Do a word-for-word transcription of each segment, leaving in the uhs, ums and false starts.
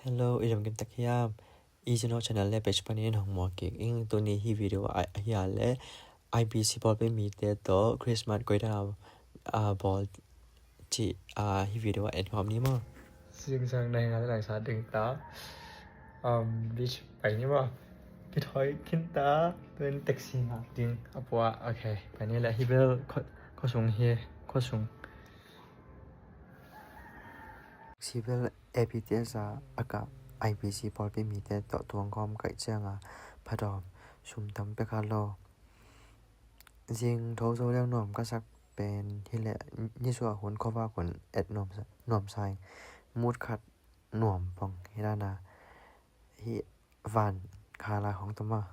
Hello, i dam kim tak hiam? I Zeno channel le page panin hong muak kik ing. Tuni hi video ah a hia le I B C bawlpi mite tawh Christmas koidan a bawl cih a hi video ah en huam ni maw? Zingsang nai nga le nai sa ding ta. Um, beach pai ni maw? Kithawi khin ta. Tun taxi ngak ding a pua. Okay, pai ni le hi bel khuasung hi, khuasung. Civil A P T S a a kap I B C pawlpi mite tawh tuang kawm kaih cianga phadawm sum tam pek a lo. Zing tho zo leng nuam ka sak pen hileh nisuah hun khuavak hun et nuam sa, nuam sa ing. Mut khat nuam pong hi dana hi van khala hong tama.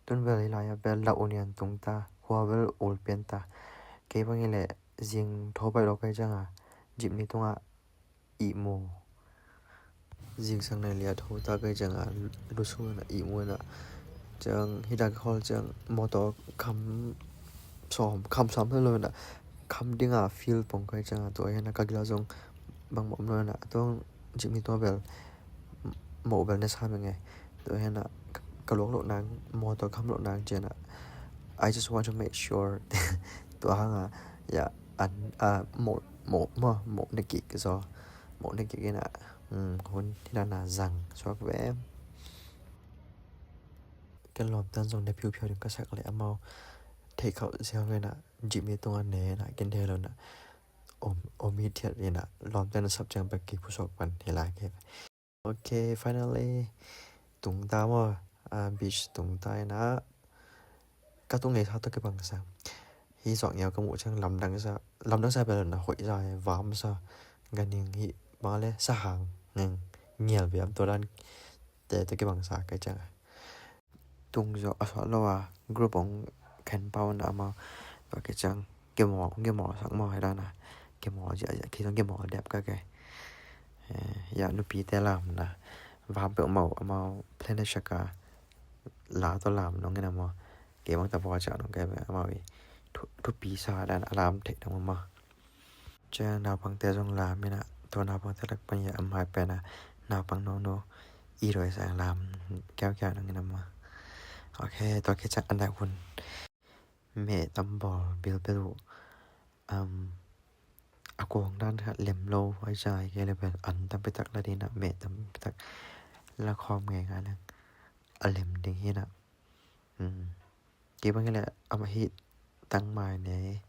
Tun bel hi lai-ah bel la unian tung ta, hua bel ul pian ta. Kei bang hileh zing tho baih lo kai cianga jipni tungah ihmu. Zingsang nai lia tho ta kai cianga lusu na ihmu na. Ciang hita ka khol ciang motor kham sawm, kham sawm lo na. Kham dinga feel pong kai cianga tua hena ka gila zong bang mawm lo na. Tua jipni tua bel mawh bel na sa meng e. Tua hena ka luak loh nang, motor kham loh nang ciana. I just want to make sure. Tua hanga ya an a mawh, mawh, mawh, mawh na kik zaw. Mawh na kik ina. Hmm, hun hi dana zang suak ve. Ken lawmtan zong na phiuphiau ding ka sak le amau theih khauh ziau ina. Jipni tunga ne ina ken thei lo ina. Om, om hi thiat ina. Lawmtan na sap ciang bek kik phusuak pan hi lai ke. Okay, finally tungta maw, ah, beach tungta ina. Ka tung ngei sa tawh kibang sa. Hi zawk ngiau ka muh ciang lamdang sa, lamdang sa bel na hoih sa, vam sa. Ganing hi bang le sa hang ngeng ngial biam tua dan te tawh kibang sa kai ciang. Tung zawh a suah lo a group hong khen pau na amau tua kai ciang. Kimawl, kimawl sak maw hi dana. Kimawl ziahziah khi zong kimawl dep ka ke. Eh, ya nupi te lam na. Vam peuh mau amau plan a shaka. La tawh lam nong ina maw. Kei bang ta bawl ciah nong kei bang amau i thupi sa dan a lam theih nong maw. Ciang naupangte zong lam ina tua naupangte lak pan ya amai pen a naupang nono i roi sang lam kiaukiau nong ina maw. Ok, tua kei ciang an dak hun meh tam bawl bilbil uh. Um, a kuang dan khat lem lo ai ciang ai kei le pen an tam pitak la dina meh tam pitak la khawm ngei nga nang a lem ding hina. Kei bang hileh amah hi tangmai ne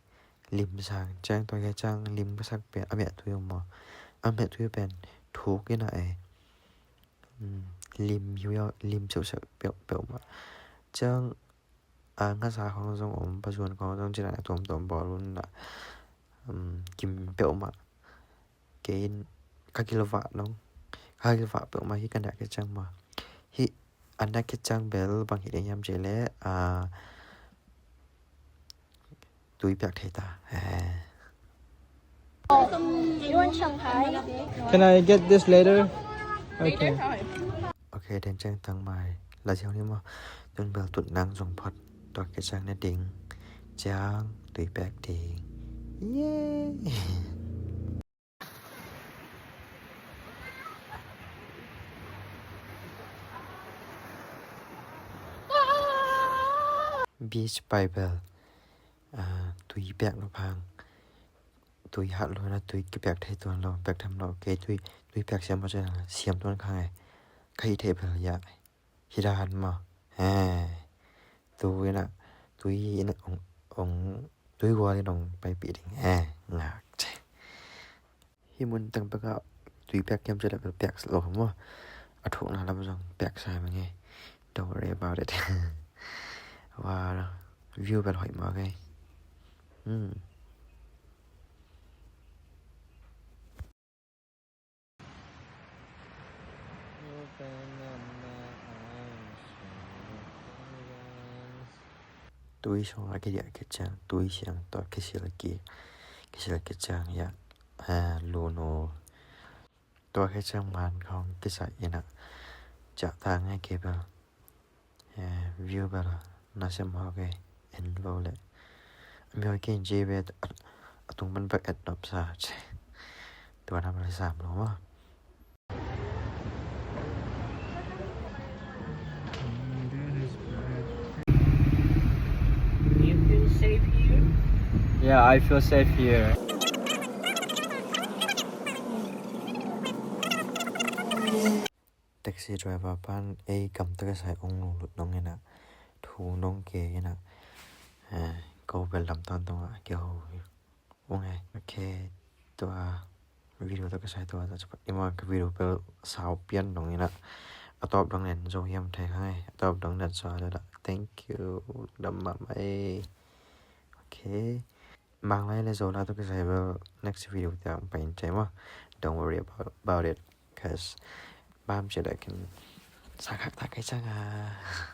lim sang ciang tua kia ciang lim ka sak pen a miah tui um maw? A miah tui pen thuk ina e. Lim hiu lim siusiau peuhpeuh mah ciang a ngasa khong zong om, pazuan khong zong cina tuamtuam bawl un na. Kim peuhmah. Kei in ka gilvah nong ka gilvah peuhmah hi ka nek kiciang mah. Hi a nek kiciang bel bang hi ding hiam cih leh tui piak thei ta. Can I get this later? Okay. Ok, den ciang tangmai la ziau ni maw. Tun bel tut nang zong phot. Tua kiciang na ding ciang tui pek ding. Yay. Beach pai bel tui pek lo phang. Tui hat lo na tui kipek thei tuan lo, pek tham lo. Kei tui, tui pek siam maw cian siam tuan kha ngai. Ka hi thei bel ya hi dan maw. He. Tui na tui na ong ong tui gual in ong paipih ding. He. Ngak ce. Hi mun teng pek a tui pek kiam cian a bel pek lo maw. A thukna lam zong pek sa mah nge. Don't worry about it. Wow, view bel hoih mah nge. Hmm. Tui sungah kidiah kiciang tui siang tua kisil ki kisil kiciang ya lunu tua kiciang man khong kisai ina ciah ta ngai kei bel. View bel a na sem hau kei en vo le a mi hoi kei in ji ve a tung ban bek et nop sa ce. Tua na bel sam lo maw. Yeah, I feel safe here. Taxi driver pan ei gamta ka sai ong lunglut nong ina thu nong ke ina, eh, ko bel lam tawn tong a ke ho ong e. Okay, tua video tawh kisai tua ta chapa ima ka video pel sau pian dong ina a top dong nen zo hiam thei hang e, a top dong nen sa la. Thank you. Dam mama e. Okay. Mang lai le zo la tawh kisai bel next video ta ang pain thei ma. Don't worry about, about it, cause bam che da kin sa khak ta kai chang a.